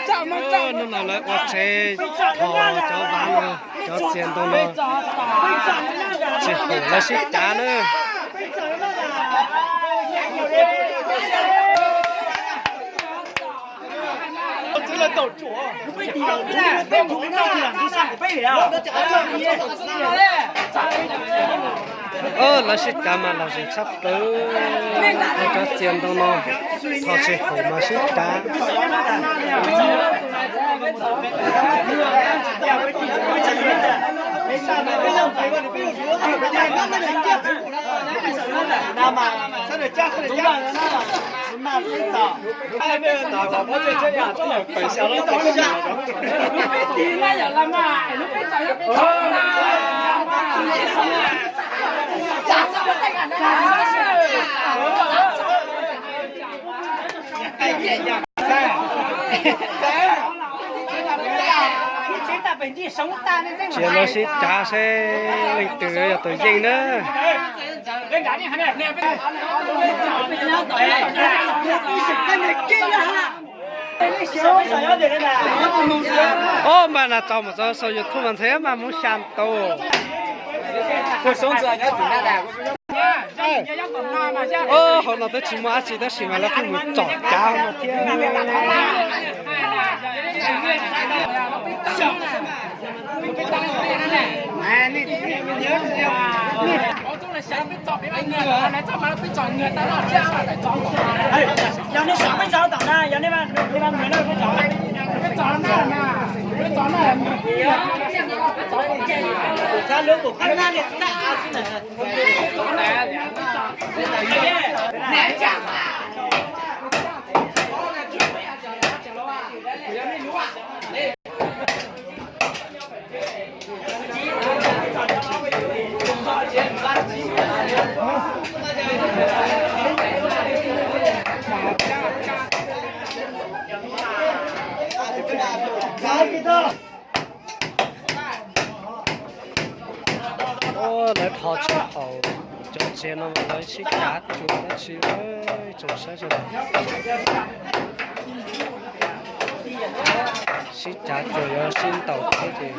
Hnub no lawv ua tsev, cov vav no, cov txias ntoo no, tsis haum lawv sib cav na. Lawv sib cav mas lom zem tshaj plaws, cov txias ntoo no, tho tsis haum mas sib cav. Cia lawv sib cav seb leej twg yog tus yeej na. Ob npaj nas tso mus txog saum YouTube mas ntxhais mas muab xya tau. Hauv no twb tsis muaj dab tsi tab sis mas lawv kuj mus tsom cav no thiab. Lawv tho tsis haum cov txias no mas lawv sib cav tsuas dab tsi, tsoom saib sawv daws. Sib cav tsuas yuav sib ntaus thiab ces.